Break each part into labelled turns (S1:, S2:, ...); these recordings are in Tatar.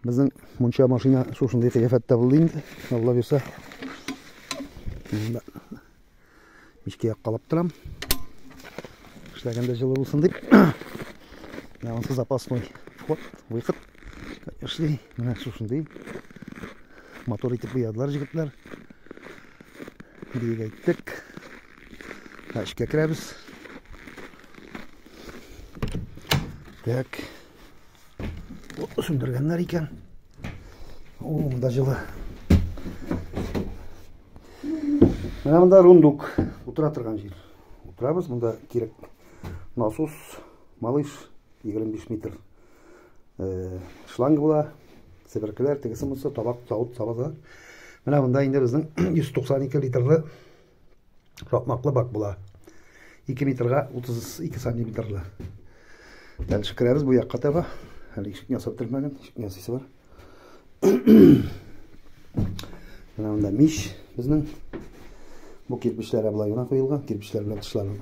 S1: Безнең мунча машина шушындый кыяфәттә булды инде. Алла бирсә. Монда мичкә яккалап торам. Эшләгәндә җылы булсын дип. Менә монысы запасной вход, выход. Эшли. Менә шушындый. Мотор итеп буядылар җегетләр. Биек әйттек. Эчкә керәбез. Так. Сүндергәннәр икән. О, монда җылы. Менә монда рундук. Утыра торган җир. Утырабыз, монда кирәк насос, малыш 25 метр. Шланг була. Себеркеләр, тегесе монысы, табак, савыт, сабаза. Менә монда инде безнең 192 литрлы шакмаклы бак була. 2 метрга 32 сантиметрлы. Дальше керәбез бу якка таба. Әле ишекне ясап бетермәгән, ишекне ясыйсы бар. Менә монда мич безнең. Бу кирпечләр болай гына куелган. Кирпечләр белән тышларын,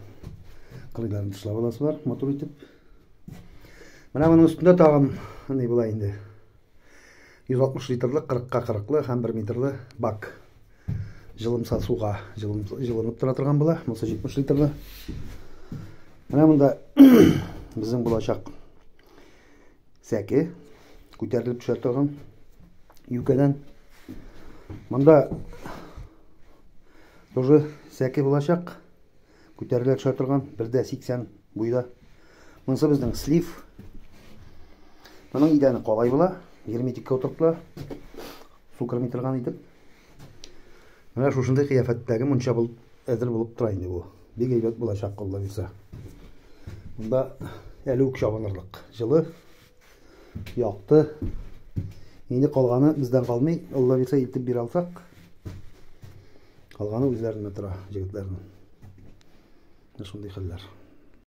S1: кырыйларын тышлап аласы бар, матур итеп. Менә моның өстендә тагын ни була инде. 160 литрлы 40-ка 40-лы һәм 1 метрлы бак. Җылымса суга җылынып тора торган була. Монысы 70 литрлы. Менә монда безнең булачак сәке күтәрелеп төшә торган юкәдән. Монда тоже сәке булачак. Күтәрелә төшә торган 1,80 буйда. Монысы безнең слив. Моның идәне калай була, герметикка утыртыла. Су керми торган итеп. Менә шушындый кыяфәттәге мунча булып әзер булып тора инде бу. Бик әйбәт булачак, Алла бирсә. Монда әле үк чабынырлык. Җылы, якты. Инде калганы бездән калмый. Алла бирсә илтеп бирә алсак. Калганы үзләренә тора, җегетләрнең. Менә шундый хәлләр.